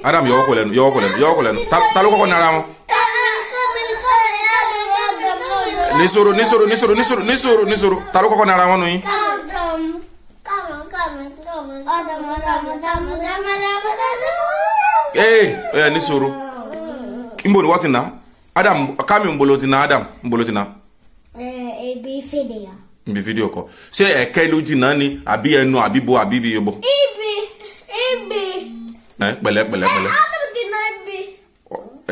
Adam, yọwọ́ kò lẹ́nu, yọwọ́ kò lẹ́nu, yọwọ́ kò lẹ́nu. Ta ló kọ́kọ́ nara wọn? Nísòro, nísòro, nísòro, nísòro, nísòro, nísòro. Ta ló kọ́kọ́ nara wọn nù yín? Ee, ẹ nísòro. Nbo ni wọ́n ti nà? Adam, Kami, nbo ló ti nà? Adam, nbo ló ti nà? Ibi fídíò. Nbi fídíò kọ. Ṣé ẹ̀kẹ́ ló ti nà ni, àbí ẹnu, àbí bo, àbí ibi bo? Ibi ibi. Ẹ pẹ̀lẹ́, pẹ̀lẹ́, pẹ̀lẹ́. Adam ti nà ibi.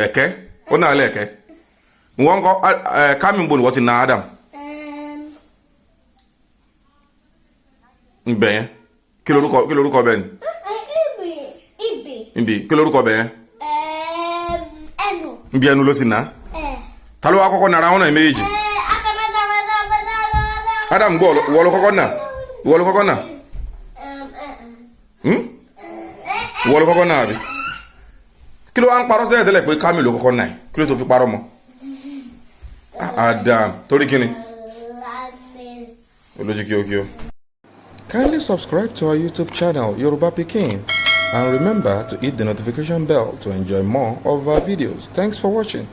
Ẹ̀kẹ́ ó náà lẹ̀kẹ́. Wọ́n kọ́ ẹ. Kami, nbo ni wọ́n ti nà Adam? Nbẹ yẹn, kí lorúkọ bẹ́ẹ̀ ni? Ibi ibi. Nbi kí lorúkọ bẹ́ẹ̀ yẹn? Ẹnu. Nbi ẹnu ló ti nà. Ta ló wá kọ́kọ́ nara wọn náà méjèèjì? Adam, Adam, Adam, Adam, Adam. Adam gbọ́, ìwọ ló kọ́kọ́ nà, ìwọ ló kọ́kọ́ nà. Ìwọ ló kọ́kọ́ nà, àbí? Kí ló wá ń parọ́ sílẹ̀ tẹ́lẹ̀ pé Kami ló kọ́kọ́ nà ẹ̀? Kí ló tó fi parọ́ mọ́? Ah, Adam, torí kíni? Olójú kíókíó. Kindly subscribe to our YouTube channel, Yoruba Pikin, and remember to hit the notification bell to enjoy more of our videos. Thanks for watching.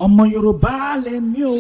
Ọmọ Yorùbá lèmi o.